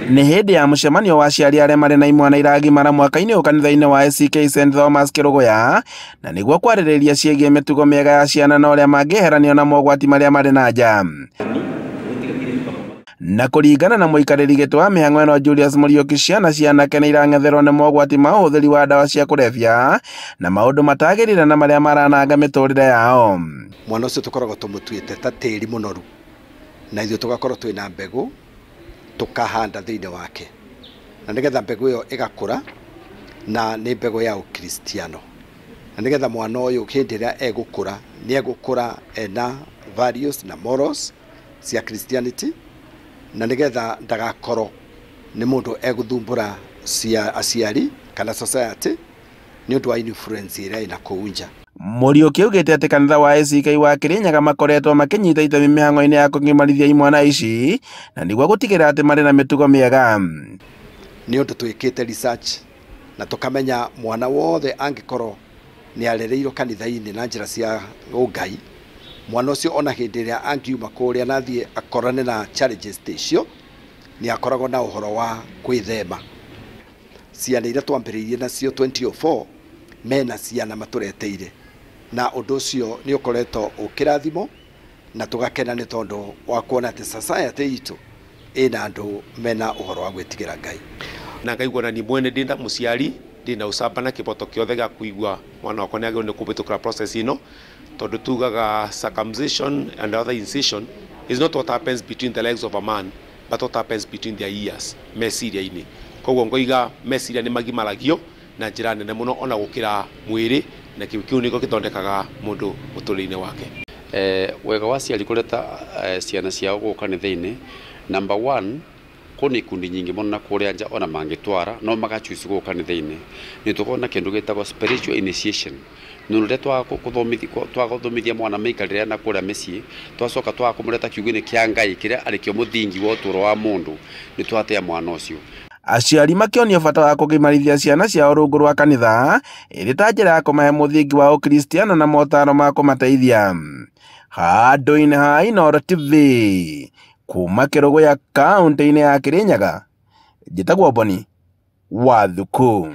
Nĩ hĩndĩ ya mũcemanio wa aciari arĩa marĩ na imwana iragimara mwaka-inĩ ũyũ kanitha-inĩ wa ACK St Thomas Kĩrũgũya, na nĩguo kwarĩrĩria ciĩgiĩ mĩtugo mĩega ya ciana na ũrĩa mangĩeheranio na mogwati marĩa marĩ na nja. Na kũringana na mũikarĩri gĩtĩ wa mĩhang'o ĩno Julius Mũriũki, ciana cia anake nĩ irang'etherwo nĩ mogwati ma ũhũthĩri wa ndawa cia kũrebia na maũndũ matagĩrĩire na marĩa marananga mĩtũrĩre yao. Mwana ũcio tũkoragwo tũmũtuĩte ta tĩri mũnoru, na ithuĩ tũgakorwo twĩna mbegũ tũkahanda thĩinĩ wake, na nĩgetha mbegũ ĩyo ĩgakũra, na nĩ mbegũ ya ũkristiano, na nĩgetha mwana ũyũ hĩndĩ ĩrĩa egũkũra nĩ egũkũra ena values na morals cia Christianity, na nĩgetha ndagakorwo nĩ mũndũ egũthumbũra cia aciari kana society nĩ ũndũ wa influence ĩrĩa ĩna kũu nja. Mũriũki augĩte atĩ kanitha wa ACK wa Kĩrĩnyaga makoretwo makĩnyita itemi mĩhang'o-inĩ ya kũgimarithia imwana ici na nĩguo gũtigĩrĩra atĩ marĩ na mĩtugo mĩega. Nĩ ũndũ twĩkĩte research na tũkamenya mwana wothe angĩkorwo nĩ arereirwo kanitha-inĩ na njĩra cia ũngai, mwana ũcio ona hĩndĩ ĩrĩa angiuma kũrĩa na athiĩ akorane na challenges ta icio, nĩ akoragwo na ũhoro wa kwĩthema. Ciana iria twambĩrĩirie nacio 2004 mena ciana matũreteire, na ũndũ ũcio nĩ ũkoretwo ũkĩrathimo na tũgakena nĩ tondũ wa kuona atĩ society itũ ĩna andũ mena ũhoro wa gwĩtigĩra Ngai. Na ngaigua na niĩ mwene ndĩ mũciari ndĩna ũcamba na kĩboto kĩothe gĩa kũigua mwana wakwa nĩ agĩrĩirwo nĩ kũhĩtũkĩra process ĩno, tondũ tugaga circumcision and other incision is not what happens between the legs of a man but what happens between their ears, meciria-inĩ. Koguo ngoiga meciria nĩ magimaragio na njĩra nene mũno ona gũkĩra mwĩrĩ, na kĩu kĩu nĩkĩo gĩthondekaga mũndũ mũtũrĩre-inĩ wake. Wega wa aciari kũreta ciana ciao gũkũ kanitha-inĩ, number one, kũna ikundi nyingĩ mũno na kũrĩa nja ona mangĩtwara no magachuici gũkũ kanitha-inĩ. Nĩ tũkoragwo na kĩndũ gĩtagwo spiritual initiation. Nĩ rĩrĩa twagũthomithia mwana mĩikarĩre na kũrĩa mĩciĩ, twacoka twaga kũmũreta kiugo-inĩ kĩa Ngai kĩrĩa arĩkĩo mũthingi wa ũtũũro wa mũndũ, nĩ twatea mwana ũcio. Aciari makĩonio bata wa kũgimarithia ciana ciao rungu rwa kanitha ĩrĩ ta njĩra ya kũmahe mũthingi wa ũkristiano na motaro ma kũmateithia. Handũ-inĩ ha Inooro TV kuma Kĩrũgũya kaũntĩ-inĩ ya Kĩrĩnyaga, njĩtagwo Boni wa Thuku.